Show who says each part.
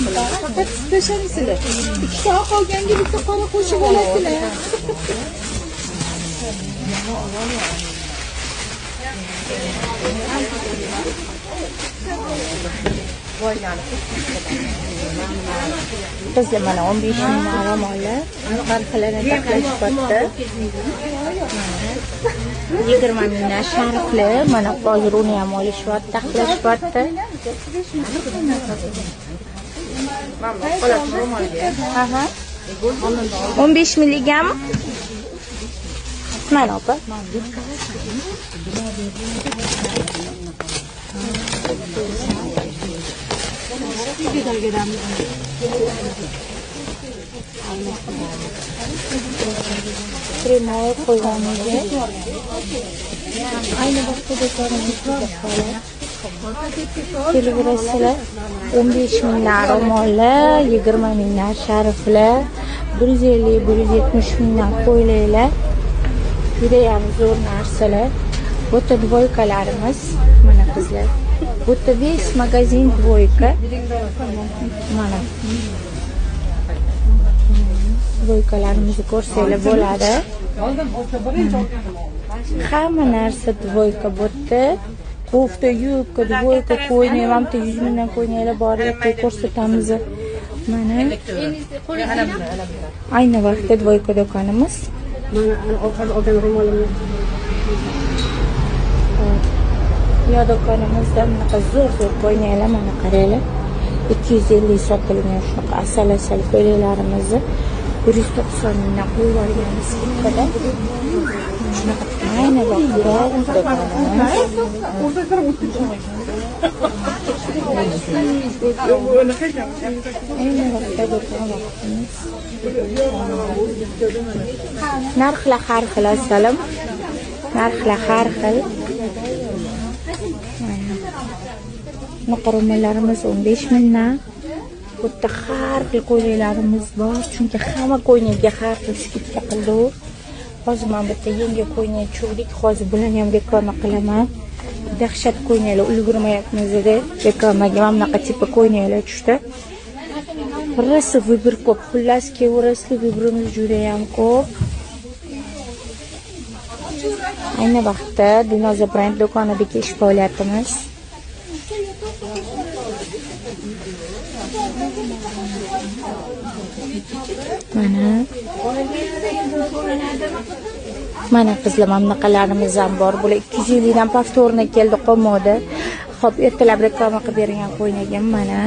Speaker 1: Faqat tashlanysizlar. Ikkita oq olganga bitta qora qo'shib olasizlar.
Speaker 2: Qizlar mana 15 ming ro'mollar har xilini taxlashyapti. 20 mingdan sharfli, mana hozir uni ham olishyapti, taxlashyapti. Aha. 15 mingligami? Mana opa. Kremol qo'yganiga. Ayni vaqtda do'konimizda holat. Kelaverasizlar. 15 mingdan ro'mollar, 20 mingdan sharflar, 150-170 mingdan ko'ylaklar. Judayam zo'r narsalar. Bu yerda dvoykalarimiz, mana qizlar. Bu yerda весь magazin dvoyka. Mana. Dvoykalarimizni ko'rsanglar bo'ladi. Hamma narsa dvoyka bu yerda. Kofta, yubka, dvoyka, ko'ylak, mana bu 100 mingdan ko'ylaklar bor, ertaga ko'rsatamiz. Mana. Ayni vaqtda dvoyka do'konimiz.
Speaker 3: Mana orqada olgan ro'molimni.
Speaker 2: Yo do'konimizda bunaqa zo'r-zo'r ko'ylaklar, mana qaranglar. 250 sotilgan shunaqa asal-asal ko'ylaklarimizni 190 mingdan qo'yib olganmiz skidkada. Ayni vaqtda do'konimiz. Ayni vaqtda do'kon vaqtimiz. Narxlar har xil asalim. Narxlar har xil. Bunaqa ro'mollarimiz 15 mingdan. Bu yerda har xil ko'ylaklarimiz bor, chunki hamma ko'ylakka har xil skidka qildi. Hozir mana bu yerda yangi ko'ylak tushirdik, hozir bularni ham reklama qilaman. Dahshat ko'ylaklar ulgurmayapmiz dedi. Reklamaga mana bunaqa tipa ko'ylaklar tushdi. Rosa vibr ko'p, xullas kelaverasizlar, vibrimiz juda ham ko'p. Ayni vaqtda Dilnoza brend do'konidagi ish faoliyatimiz. Mana. Mana qizlar, mana bunaqalarimiz ham bor. Bular 250 dan повторно keldi, qolmadi. Xo'p, ertalab reklama qilib bergan ko'ylagim mana.